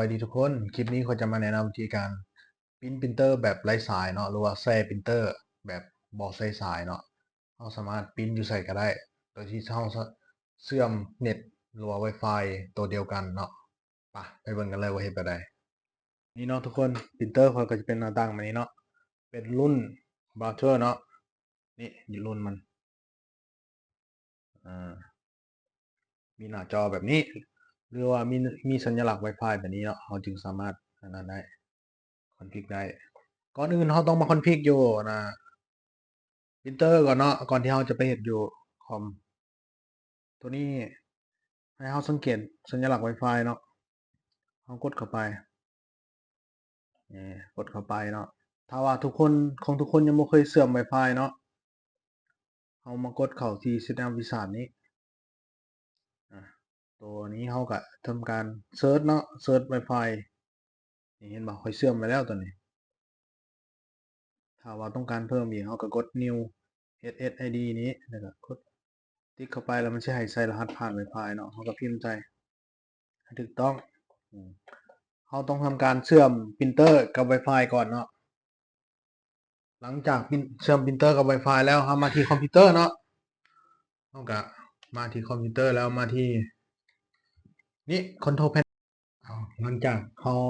ສະບາຍດີທຸກຄົນ, ຄລິບນີ້ຂ້ອຍຈະມາແນະນຳວິທີການປຣິ້ນປຣິນເຕີແບບໄຮ້ສາຍເນາະ ຫຼືວ່າແຊ່ປຣິນເຕີແບບບໍ່ໃຊ້ສາຍເນາະ. ເຮົາສາມາດປຣິ້ນຢູ່ໃສກໍໄດ້ ໂດຍທີ່ເຮົາເຊື່ອມເນັດ ຫຼືວ່າ Wi-Fi ໂຕດຽວກັນເນາະ. ປະ ໄປເບິ່ງກັນເລີຍວ່າເຮັດແບບໃດ. ນີ້ເນາະທຸກຄົນ, ປຣິນເຕີຂ້ອຍກໍຈະເປັນໜ້າຕ່າງແບບນີ້ເນາະ, ເປັນລຸ້ນ Brother ເນາະ. ນີ້ລຸ້ນມັນ ອາ ມີໜ້າຈໍແບບນີ້ ຫຼືວ່າມີ ມີສັນຍາລັກ Wi-Fi ແບບນີ້ເນາະ, ເຮົາຈຶ່ງສາມາດອັນນັ້ນໄດ້ ຄອນຟິກໄດ້. ກ່ອນອື່ນເຮົາຕ້ອງມາຄອນຟິກຢູ່ນະ ປຣິນເຕີກ່ອນເນາະ ກ່ອນທີ່ເຮົາຈະໄປເຮັດຢູ່ຄອມ. ໂຕນີ້ໃຫ້ເຮົາສັງເກດສັນຍາລັກ Wi-Fi ເນາະ, ເຮົາກົດເຂົ້າໄປ ນີ້ ກົດເຂົ້າໄປເນາະ. ຖ້າວ່າທຸກຄົນ ຂອງທຸກຄົນຍັງບໍ່ເຄີຍເຊື່ອມ Wi-Fi ເນາະ, ເຮົາມາກົດເຂົ້າທີ່ Setup Wizard ນີ້. ອາ ໂຕນີ້ເຮົາກະທຳການເສີດເນາະ, ເສີດ Wi-Fi. ນີ້ເຫັນບໍ່? ຂ້ອຍເຊື່ອມໄວ້ແລ້ວໂຕນີ້. ຖ້າວ່າຕ້ອງການເພີ່ມອີກ ເຮົາກໍກົດ New SSID ນີ້ ແລ້ວກໍກົດຕິກເຂົ້າໄປ ແລ້ວມັນຊິໃຫ້ໃສ່ລະຫັດຜ່ານ Wi-Fi ເນາະ, ເຮົາກໍພິມໃສ່ໃຫ້ຖືກຕ້ອງ. ອາ ເຮົາຕ້ອງທຳການເຊື່ອມປຣິນເຕີກັບ Wi-Fi ກ່ອນເນາະ. ຫຼັງຈາກປິນ ເຊື່ອມປຣິນເຕີກັບ Wi-Fi ແລ້ວ ເຮົາມາທີ່ຄອມພິວເຕີເນາະ, ເຮົາກະມາທີ່ຄອມພິວເຕີ ແລ້ວມາທີ່ນີ້ Control Panel. ເອົາ ຫຼັງຈາກເຮົາ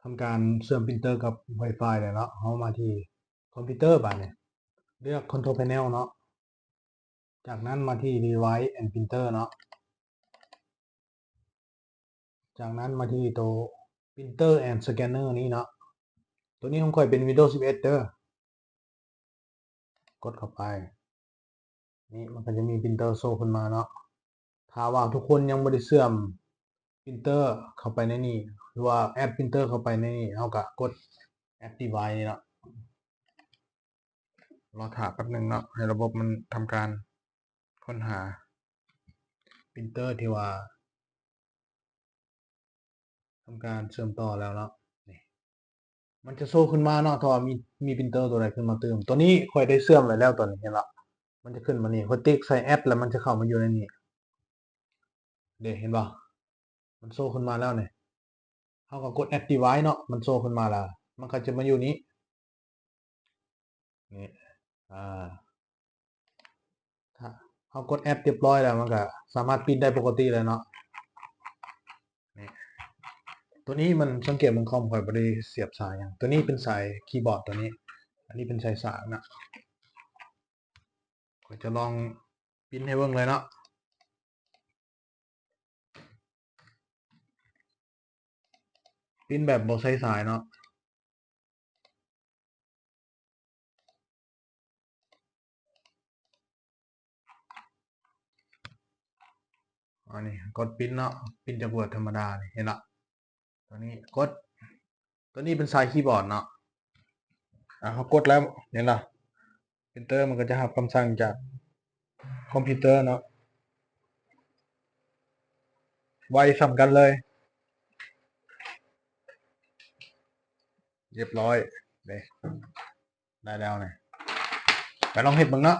ທຳການເຊື່ອມປຣິນເຕີກັບ Wi-Fi ແລ້ວເນາະ, ເຮົາມາທີ່ຄອມພິວເຕີບາດນີ້ ເລືອກ Control Panel ເນາະ. ຈາກນັ້ນມາທີ່ Device and Printer ເນາະ, ຈາກນັ້ນມາທີ່ໂຕ Printer and Scanner ນີ້ເນາະ. ໂຕນີ້ຂອງຂ້ອຍເປັນ Windows ສິບເອັດ ເດີ. ກົດເຂົ້າໄປ ນີ້ມັນກໍຈະມີປຣິນເຕີໂຊຂຶ້ນມາເນາະ. ຖ້າວ່າທຸກຄົນຍັງບໍ່ໄດ້ເຊື່ອມປຣິນເຕີເຂົ້າໄປໃນນີ້ ຫຼືວ່າແອັດປຣິນເຕີເຂົ້າໄປໃນນີ້ ເຮົາກໍກົດ Add Device ນີ້ເນາະ. ລໍຖ້າແປັບໜຶ່ງເນາະ ໃຫ້ລະບົບມັນທຳການຄົ້ນຫາປຣິນເຕີທີ່ວ່າ ທຳການເຊື່ອມຕໍ່ແລ້ວເນາະ. ນີ້ ມັນຈະໂຊຂຶ້ນມາເນາະ ຖ້າວ່າມີ ມີປຣິນເຕີໂຕໃດຂຶ້ນມາຕື່ມ. ໂຕນີ້ຂ້ອຍໄດ້ເຊື່ອມໄວ້ແລ້ວ ໂຕນີ້ ເຫັນບໍ່? ມັນຈະຂຶ້ນມານີ້ ຂ້ອຍຕິກໃສ່ Add ແລ້ວມັນຈະເຂົ້າມາຢູ່ໃນນີ້ເດ້ ເຫັນບໍ່? ມັນໂຊຂຶ້ນມາແລ້ວນີ້. ເຮົາກໍກົດ Add Device ເນາະ, ມັນໂຊຂຶ້ນມາແລ້ວ ມັນກໍຈະມາຢູ່ນີ້ ນີ້ ອາ ຖ້າເຮົາກົດ Add ຮຽບຮ້ອຍແລ້ວ ມັນກໍສາມາດປຣິ້ນໄດ້ປົກກະຕິເລີຍເນາະ. ນີ້ ໂຕນີ້ມັນ ສັງເກດເບິ່ງຄອມຂ້ອຍບໍ່ໄດ້ສຽບສາຍຫຍັງ, ໂຕນີ້ເປັນສາຍຄີບອດ ໂຕນີ້ ອັນນີ້ເປັນສາຍສາກນະ. ຂ້ອຍຈະລອງປຣິ້ນໃຫ້ເບິ່ງເລີຍເນາະ, ປຣິ້ນແບບບໍ່ໃຊ້ສາຍເນາະ. ອັນນີ້ກົດປຣິ້ນເນາະ, ປຣິ້ນຈາກ Word ທຳມະດານີ້ ເຫັນລະ. ຕົວນີ້ກົດ ຕົວນີ້ເປັນສາຍຄີບອດເນາະ. ອາ ເຮົາກົດແລ້ວ ເຫັນລະ ປຣິ້ນເຕີມັນກໍຈະຮັບຄຳສັ່ງຈາກຄອມພິວເຕີເນາະ, ໄວສ່ຳກັນເລີຍ. ຮຽບຮ້ອຍເດ້ ໄດ້ແລ້ວນີ້. ໄປລອງເຮັດເບິ່ງເນາະ.